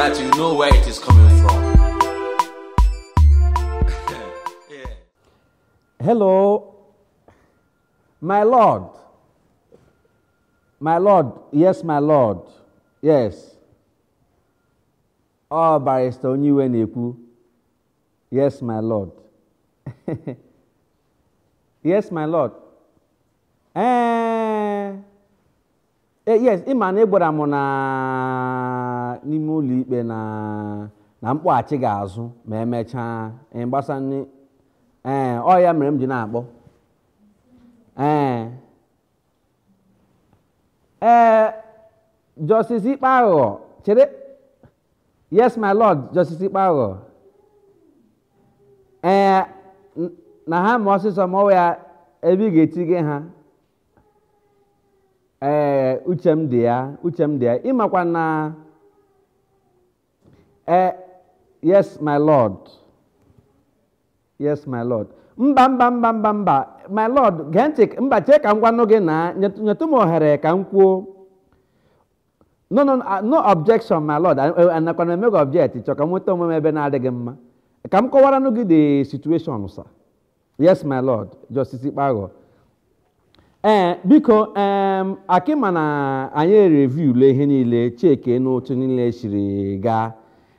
that you know where it is coming from. Yeah. Hello, my lord. My lord, yes, my lord. Yes. Oh, Barrister Onyiwe na-ekwu. Yes, my lord. Yes, my lord. Yes, ịma na ị gwara m na n'ime ụlọ ikpe na mkpọghachi ga-azụ ma emechaa gbasa ọ ya mere m ji na-akpọ. Ee, Justice Ikpeaghọ, chere. Yes, my lord, Justice Ikpeaghọ. Ee, na ha ma ọsịsọ ma ọ ya ebe ị ga-etinye ha. Ee, uche m dị ya, uche m dị ya. Ịmakwa na yes, my lord. Yes, my lord. Mba, mba, mba, mba, mba. My lord, gee ntị, mba, chee ka m gwanụ gị na nyetụ m ohere ka m kwuo. No, no, no objection, my lord. Anakwana m eme gị object, chọ ka m nweta onwe m ebe na-adịghị mma. Ka m kọwaranụ gị the situation, sir. Yes, my lord, Justice Ikpeaghọ. Ee, biko, akịma na anyị reviewle ihe niile, cheke n'otu niile siri gaa.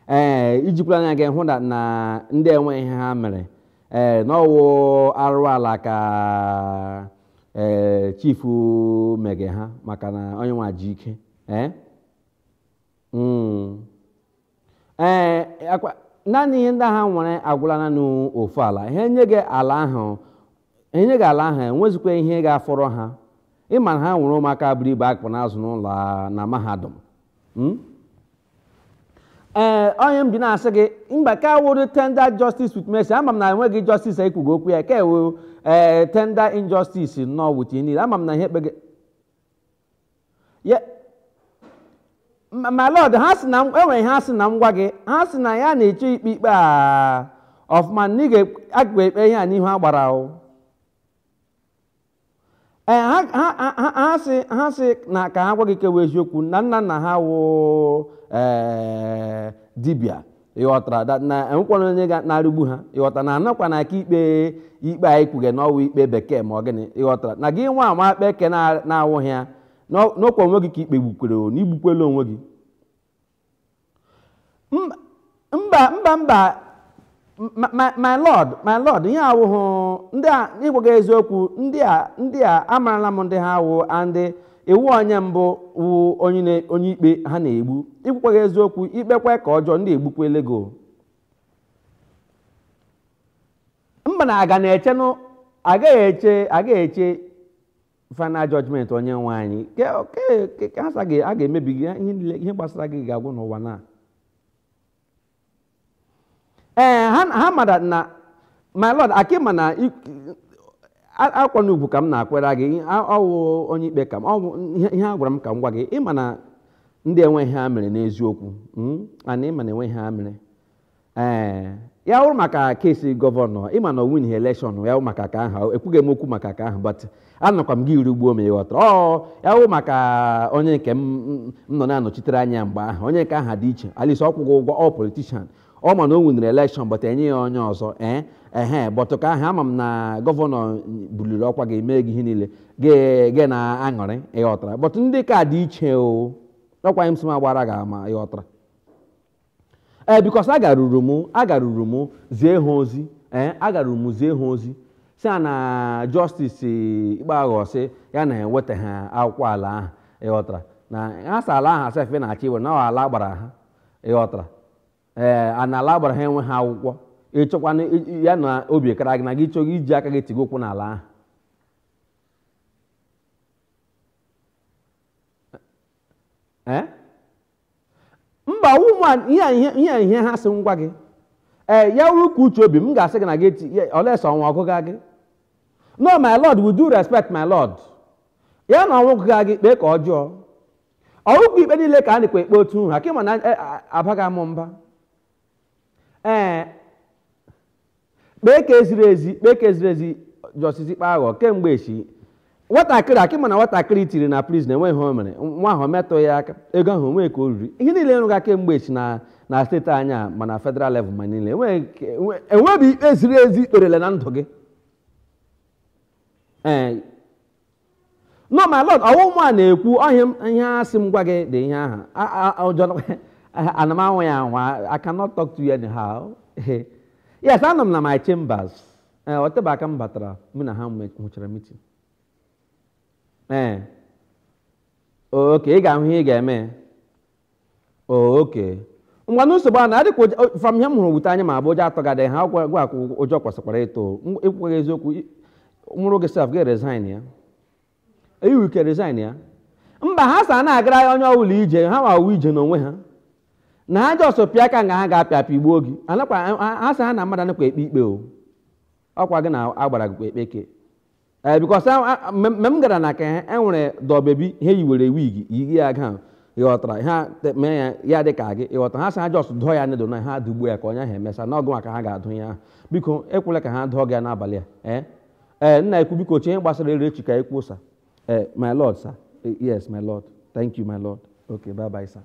Ee, ijikwala anya gị hụ na ndị enwe ihe ha mere. Ee, n'ọwụ arụ ala ka chifu mege ha maka na onye nwa ji ike. Ee, naanị ihe ndị ha nwere agwụla naanị ofu ala. Ihe nye gị ala ahụ, enye gị ala ahụ enwezikwa ihe ga-afọrọ ha. Ịma na ha nwere ụmụaka buru ibu akpụ n'azụ n'ụlọ na mahadum. Ee, onye m ji na-asị gị mba ka wụrụ tender justice with mercy. Ama m na enweghị justice ekwugo okwu ya ka ewu tender injustice nọ with niile. Ama m na ihe ekpege. My lord, ha sị na enwere ha sị na m gwa gị, ha sị na ya na-eche ikpe ikpe a ọfụma na ị ga-akpa ikpe ihe a n'ihu agbara o. Ee, ha sị na ka ha gwa gị kewa eziokwu na nna nna ha wụ dibịa, ịghọtara na enwekwana onye na-arụgbu ha, ịghọtara na anakwa na aka ikpe ikpe a ikwuge n'ọwụ ikpe bekee ma ọ gịnị, ịghọtara na gị nwa ama akpa eke na-awụghị ya n'okwa onwe gị ka ikpe gbukwere na igbukwele onwe gị. Mba, mba, mba. My lord, my lord, ihe awụhụ ndị a ịgwa gị eziokwu, ndị a amarala m ndị ha wụ and iwu onye mbụ wụ onye ikpe ha na-egbu. Ịgwakwa gị eziokwu, ikpekwe ka ọjọọ ndị egbukwele go. Mba na aga na-eche nụ, agaghị eche final judgment onye nwe anyị. A ga-emebi gị ihe niile, ihe gbasara gị ga-agwụ n'ụwa na. Ee, ha mara na my lord, akịma na akwa n'ugwu ka m na-akwere gị, ọwụ onye ikpe ka m, ọwụ ihe a gwara m ka m gwa gị. Ịma na ndị enweghị ha mere n'eziokwu, ana ịma na enweghị ha mere. Ee, ya wụrụ maka kesi gọvanọ, ịma na win election, ya wụ maka ka ahụ, ekwughị m okwu maka ka ahụ, but anọkwa m gị irugbuo ma ịghọtara. Ọ ya wụ maka onye nke m nọ na-anọchitere anya mgbe ahụ, onye nke aha dị iche, at least ọ kwụghị ụgwọ, ọ politician. Ọ ma na o nwere election but enye ya onye ọzọ. Ehe, but ka ahụ ama m na gọvanọ buliri ọkwa ga-eme gị ihe niile gị na-aṅụrị, ịghọtara. But ndị ka dị iche o, ọkwa m sị m agbara gị ama, ịghọtara. Ee, because agaruru m zie ha ozi. Ee, agaruru m zie ha ozi si na Justice Ikpeaghọ sị ya na-enweta ha akwụkwọ ala ahụ, ịghọtara. Na ha sị ala ahụ asef na-achọ iwe na ala gbara ha, ịghọtara. Ee, ana ala gbara ha enwe ha akwụkwọ. Ịchọkwana ya na obi kara gị na gị chọghị iji aka gị tigo ụkwụ n'ala ahụ. Ee, mba, ihe ihe ha sị ngwa gị. Ee, ya wuru ka uche obi m ga-asị gị na gị olesa ọnwa ọgụga gị. No, my lord, we do respect my lord. Ya na ọnwa ọgụga gị kpee ka ọjọọ. Ọwụkwa ikpe niile ka a na-ekpe ekpe otu ha, kema na abaghị amụ mba. Ee, kpee ka eziri ezi, kpee ka eziri ezi, Justice Ikpeaghọ kemgbe echi. Nwatakịrị akịma na nwatakịrị tiri na prison enweghị ihe o mere, nwa ahụ metụ ya aka, ego ahụ onwe ka o riri. Ihe niile nrụga kemgbe echi na na steeti anyị a, ma na federal level ma niile enweghị ikpe ziri ezi ikperele na ndụ gị. Ee, no, my lord, ọwụ mụ a na-ekwu ọhịa m, ihe asị m gwa gị dị ihe ahụ. Ụjọ ana m anwụ ya anwa. I cannot talk to you anyhow. Yes, anọ m na my chambers. Ee, ọ tebe aka m batara, mụ na ha nwechara meeting. Ee, okay, ị ga-ahụ ihe ị ga-eme. Okay, ngwa, nsogbu a na-adịkwa from ihe m hụrụ wute anya ma abụ ụjọ atọgadị ha gwa gwa akwụ ụjọ kwesịkwara ịtụ. Ịkwụghị eziokwu nwụrụ gị sef gị resign ya, iwu ike resign ya. Mba, ha sa na-agara onye ọbụla ije ha ma wu ije n'onwe ha na ha just pịa aka nga ha ga-apịa apịa igbuo gị. Anakwa ha sị ha na mmadụ anakwa ekpe ikpe o, ọkwa gị na agbara gị ekpe ke. Ee, because mgbe m gara na ka ha enwere dọbebi ihe yiwere wig yigi ya ga, ịghọtara ha mee ya ya dị ka gị, ịghọtara ha sị ha just dụọ ya nedo na ha dugbuo ya ka onye ahụ emesa na ọgụ maka ha ga-adụ ya ahụ. Biko, ekwela ka ha dụọ gị ya n'abalị a. Ee ee, nna ekwu, biko, chee ihe gbasara ere echi ka ekwu sir. Ee, my lord, sir. Yes, my lord, thank you, my lord. Okay, bye bye, sir.